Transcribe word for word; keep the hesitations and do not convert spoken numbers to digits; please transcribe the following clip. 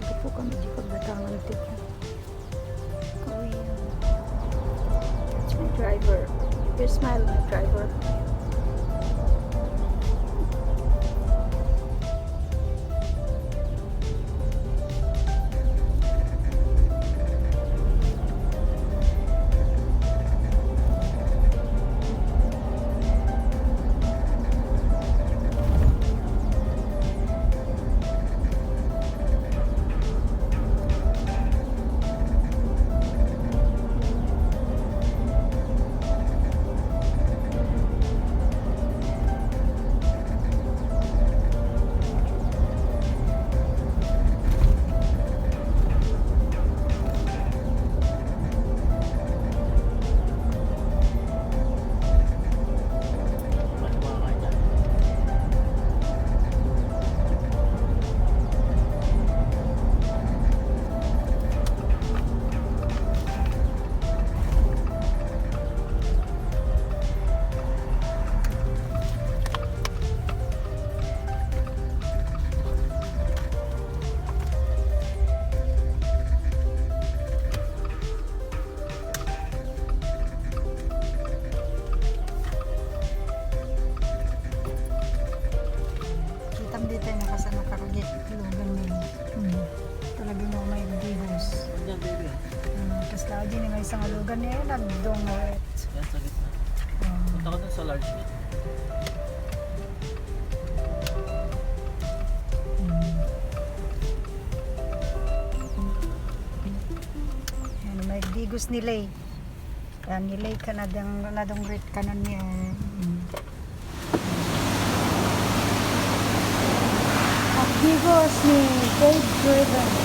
Ito po kami di pagbatangan ti Korea. It's my driver. Your smile, my driver. Kitam dita yung nakasano karugit. Lugan na yun. Hmm. Talagang mga may bihos. Diyan, baby. Hmm. Tapos lagi ni may isang lugan niya, eh, nagdungwet. Yan, sa gitna. Hmm. Punta ka dun sa large niya. Hmm. Yan, may bihos ni Lay. Yan, ni Lay ka na dang, na dang rate ka na niya. Mm. Ang bihos ni Dave Driven.